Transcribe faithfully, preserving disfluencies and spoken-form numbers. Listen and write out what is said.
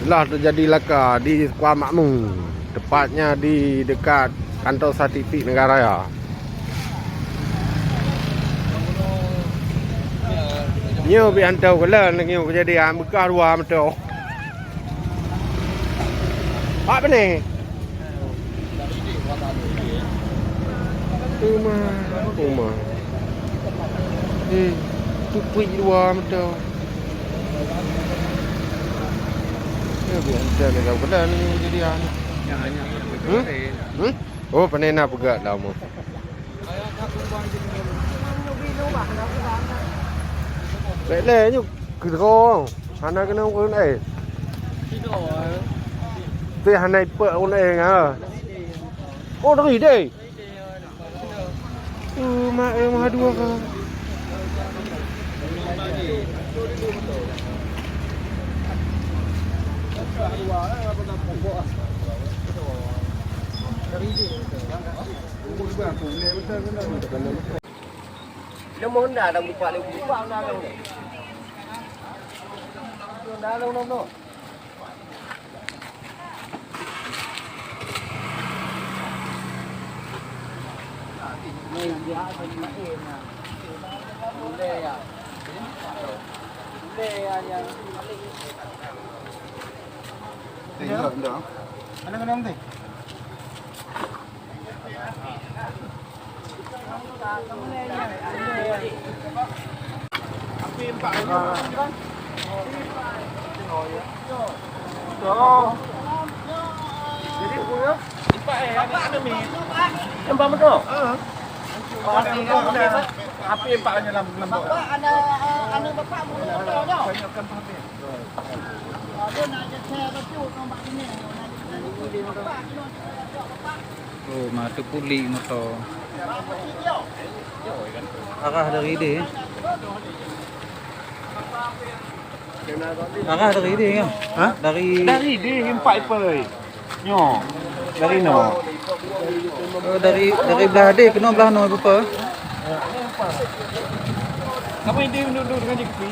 Telah terjadi laka di Sekolah Makmu, tepatnya di dekat kantor statistik negara raya. Nyoe bit hantom keulan nyoe kejadian beukah dua moto. Pak Bene. Uma, uma. Eh, tupui dua moto. Ya, biasa ni kau kena ni kejadian. Hmm? Hmm? Oh, pandai nak peugah lama. Lek leh nyu keudroe. Hana keuneuk ureueng laén. Teuh hana ipeuet ureueng laén, ha. Oh, dari deh. Uh, mak, eh, mah dua ka. Dari deh. Leumoh na lam lupa, lupa na lam. Na lam, lam, lam. Eh, enggak, enggak. Mana kena nanti? Oh, ma teupulik moto. Arah dari deh. Arah dari deh kan? Ha? Dari, dari deh empat ipoi. Nyoe. Dari no. Oh, dari, dari belah deh kena belah no buka. Kamu ini duduk dengan Jeki.